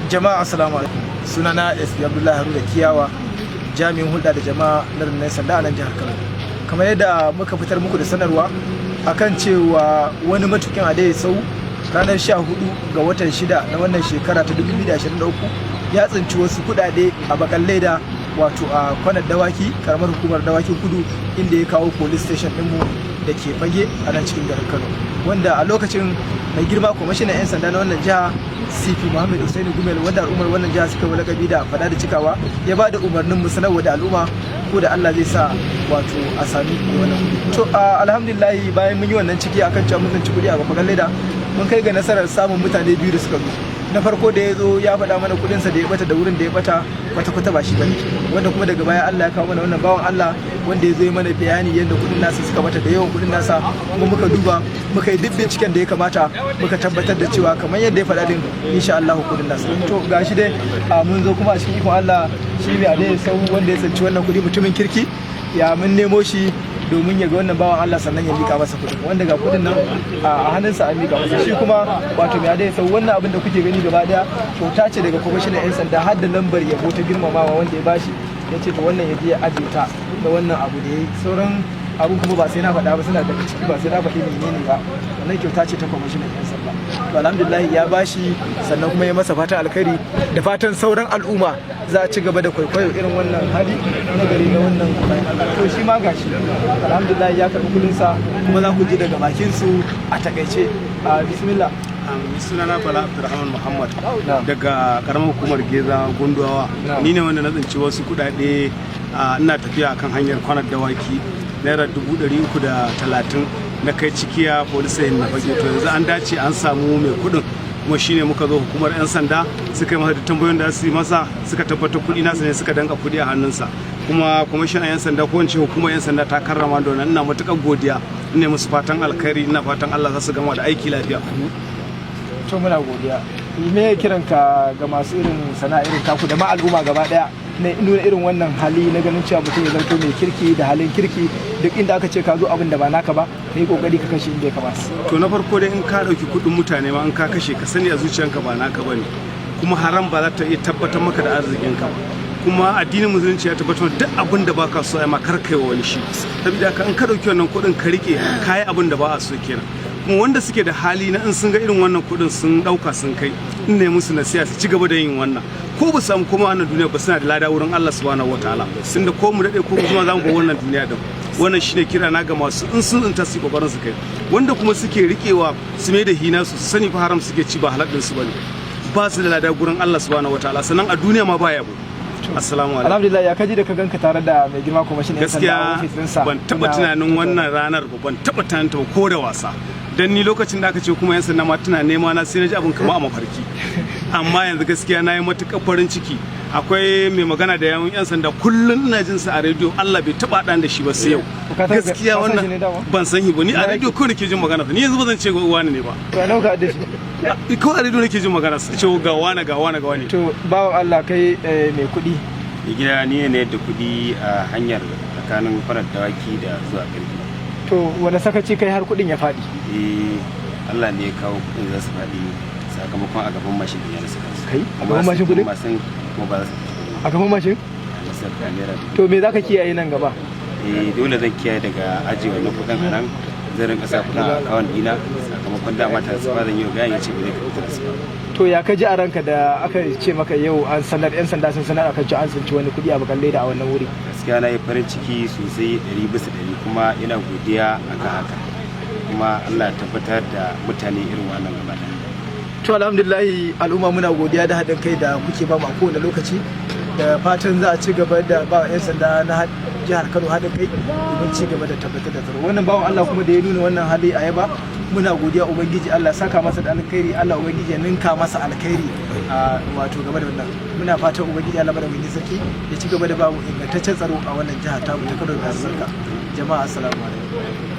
Jama'a, assalamu alaikum. Sunana SP Abdullahi Haruna Kiyawa, jami'in hulɗa da jama'a na rundunar sanda a nan jihar Kano. Kamar yadda muka fitar muku da sanarwa akan cewa wani matukin adaidaita sahu ranar 14 ga watan 6 na wannan shekara ta 2023 ya tsinci wasu kuɗaɗe a bakan leda, wato a kwanar Dawaki, karamar hukumar Dawakin Kudu, inda ya kawo police station ɗinmu da ke Fage a nan cikin garin Kano, wanda a lokacin mai girma kwamishinan 'yan sanda na wannan jiha, CP Muhammad Usaini Gumel, wanda al'ummar wannan jiha suka yi lakabi da fada da cikawa, ya ba da umarnin mu sanarwa da al'umma ko da Allah zai sa wato a sami wannan kuɗi. To, alhamdulillah, bayan mun yi wannan ciki akan cewa mun tsinci kuɗi a bakan leda, mun kai ga nasarar samun mutane biyu da suka zo. Na farko da ya zo ya faɗa mana kuɗinsa da ya bata da wurin da ya bata kwata-kwata ba shi bane, wanda kuma daga baya Allah ya kawo mana wannan bawan Allah wanda ya zo ya mana bayani yadda kuɗin nasa suka bata da yawan kuɗin nasa. Kuma muka duba, muka yi duk binciken da ya kamata, muka tabbatar da cewa kamar yadda ya faɗa din, insha Allah kuɗin nasa. To, gashi dai mun zo kuma a cikin ikon Allah, shi mai adaidaita sahu wanda ya tsinci wannan kuɗi, mutumin kirki, ya mun nemo shi domin ya ga wannan bawan Allah, sannan ya mika masa kuɗin, wanda ga kuɗin nan a hannunsa an mika masa. Shi kuma wato mai adaidaita sahu, wannan abin da kuke gani gaba daya kyauta ce daga kwamishinan 'yan sanda, har da lambar yabo ta girmamawa wanda ya bashi, ya ce to wannan ya je ya ajiye ta da wannan abu da ya yi. Sauran abun kuma ba sai na faɗa ba, suna daga ciki, ba sai na faɗi menene ba. Wannan kyauta ce ta kwamishinan 'yan sanda. To, alhamdulillah, ya bashi, sannan kuma ya masa fatan alkhairi da fatan sauran al'umma za a ci gaba da kwaikwayo irin wannan hali na gari na wannan bayan Allah. To, shi ma gashi alhamdulillah ya karɓi kudinsa, kuma za ku ji daga bakin su a takaice. Bismillah. Sunana Bala Abdulrahman Muhammad daga karamar hukumar Geza Gunduwa. Ni ne wanda na tsinci wasu kudade ina tafiya akan hanyar kwanar Dawaki, naira 330,000, na kai cikiya police na Fage. To, yanzu an dace an samu mai kudin, kuma shine muka zo hukumar 'yan sanda, suka yi masa duk tambayoyin da su yi masa, suka tabbatar kuɗi nasa ne, suka danka kuɗi a hannunsa. Kuma kwamishinan 'yan sanda, ko in ce hukumar 'yan sanda, ta karrama da wannan. Ina matuƙar godiya, ina musu fatan alkhairi, ina fatan Allah za su gama da aiki lafiya. To, muna godiya. Me kiranka ga masu irin sana'a irin taku da ma al'umma gaba daya na nuna irin wannan hali na ganin cewa mutum ya zanto mai kirki da halin kirki, duk inda aka ce ka zo abin da ba naka ba, ka yi kokari ka kashe inda ya kamata? To, na farko dai, in ka ɗauki kuɗin mutane ma, in ka kashe, ka sani a zuciyanka ba naka bane, kuma haram ba za ta iya tabbatar maka da arzikinka ba. Kuma addinin Musulunci ya tabbatar, duk abin da baka so ai ma, kar kai wa wani shi. Saboda haka, in ka ɗauki wannan kuɗin ka rike, kayi abin da ba a so kenan. Kuma wanda suke da hali na in sun ga irin wannan kuɗin sun ɗauka sun kai, in ne musu nasiha su ci gaba da yin wannan. Ko ba su samu koma wannan duniya ba, suna da lada wurin Allah subhanahu wataala, tunda ko mu daɗe ko mu jima, za mu bar wannan duniya din. Wannan shine kira na ga masu in sun tsinta, su kokarin su kai. Wanda kuma suke rikewa su mai da hina, su sani fa haram suke ci, ba halal din su bane, ba su da lada gurin Allah subhanahu wataala, sannan a duniya ma ba yabo. Assalamu alaikum. Alhamdulillah. Ya kaji da ka ganka tare da mai girma kwamishinan 'yan sanda a Gaskiya ofis ɗinsa? ban taba tunanin wannan ranar ba, ban taba tunanin ta ba ko da wasa. Dan ni lokacin da aka ce kuma 'yan sanda ma tana nema na, sai na ji abin kama a mafarki. Amma yanzu gaskiya na yi matuƙar farin ciki. Akwai mai magana da yawun 'yan sanda, kullum ina jin sa a rediyo, Allah bai taba dan da shi ba sai yau. Gaskiya Gaskiya ka san shi ne wannan dama? Ban san shi ba ni, a rediyo kawai nake jin magana. Ni yanzu ba zan ce wani ne ba. To, a nauka da shi? Kawai a rediyo nake jin magana, su ce ga wani, ga wani, ga wani. To, bawan Allah, kai mai kuɗi. Mai gida, ni ne da kuɗi a hanyar tsakanin kwanar Dawaki da zuwa Karfi. To, wani sakaci kai har kuɗin ya faɗi? Eh, Allah ne ya kawo kuɗin za su faɗi, sakamakon a gaban mashin ɗin ya saka su. Kai, a gaban mashin kuɗin? Kuma kuma ba za su A gaban mashin? Na saka naira dubu. To, me zaka kiyaye nan gaba? Eh, dole zan kiyaye daga ajiye wannan kuɗin a nan. Zan rinka sa kuɗin a account ɗina, sakamakon dama transfer zan yi wa gayan, ya ce ba zai karɓi transfer. To, ya ka ji a ranka da aka ce maka yau an sanar, 'yan sanda sun sanar akan cewa an tsinci wani kuɗi a bakan leda a wannan wuri? Gaskiya na yi farin ciki sosai 100%, kuma ina godiya akan haka, kuma Allah ya tabbatar da mutane irin wannan gaba ɗaya. To, alhamdulillahi. Al'umma, muna godiya da haɗin kai da kuke ba mu a kowane lokaci, da fatan za a ci gaba da ba 'yan sanda na jihar Kano haɗin kai domin ci gaba da tabbatar da tsaro. Wannan bawan Allah kuma da ya nuna wannan hali a yaba, muna godiya. Ubangiji Allah saka masa da alkhairi, Allah ubangiji ya ninka masa alkhairi a wato gaba da wannan. Muna fatan ubangiji Allah madaukakin sarki ya ci gaba da ba mu ingantaccen tsaro a wannan jihar tamu ta Kano da albarka. Jama'a, assalamu alaikum.